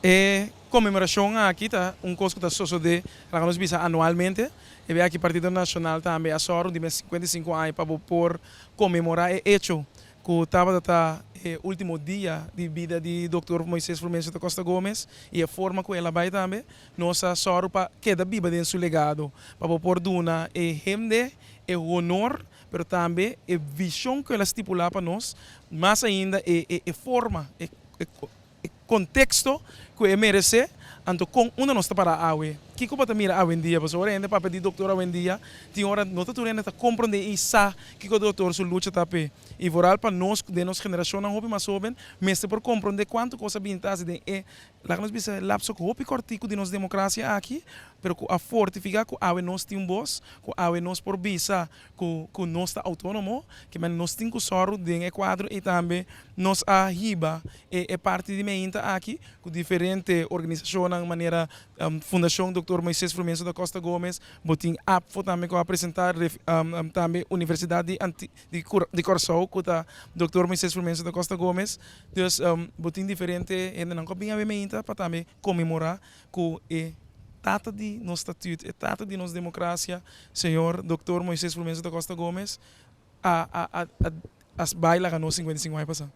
E konmemorashon aki ta un kos ku ta sosodé, laga nos bisa, anualmente. E bia aki Partido Nashonal tambe a sòru di mes 55 aña pa bo por konmemorá e echo ku tabata ta e último dia di bida di Dòkter Moises Frumencio da Costa Gomez i e forma ku el a bai tambe. Nos a sòru pa keda biba den su legado, pa bo por duna e hende e honor, pero tambe e vishon ku el a stipulá pa nos, mas ainda e forma, e konteksto ku e meresé. Anto kon unda nos ta pará awe? Kiko bo ta mira awendia? Pasobra ora hende papia di doktor awendia, tin ora no ta tur hende ta komprondé i sa kiko doktor su lucha ta p'e. I vooral pa nos den nos generashonnan hopi mas hóben mester por komprondé kuantu kos a bin ta hasi den e, laga nos bisa, lapso hopi kòrtiku di nos demokrasia aki, pero ku a fortifiká ku awe nos tin un bos, ku awe nos por bisa ku nos ta outónomo, ke men nos tin ku sòru den e kuadro ei. Tambe nos a hiba e parti di meinta aki ku diferente organisashonnan manera Fundashon Dòktor Moises Frumencio da Costa Gomez, bo tin APFO tambe ku a presentá, tambe Universidat di Kòrsou ku ta Dòktor Moises Frumencio da Costa Gomez. Dus bo tin diferente hendenan ku a bin awe meinta pa tambe konmemorá ku e tata di nos statuut, e tata di nos demokrasia, señor Dòktor Moises Frumencio da Costa Gomez, a bai laga nos 55 aña pasá.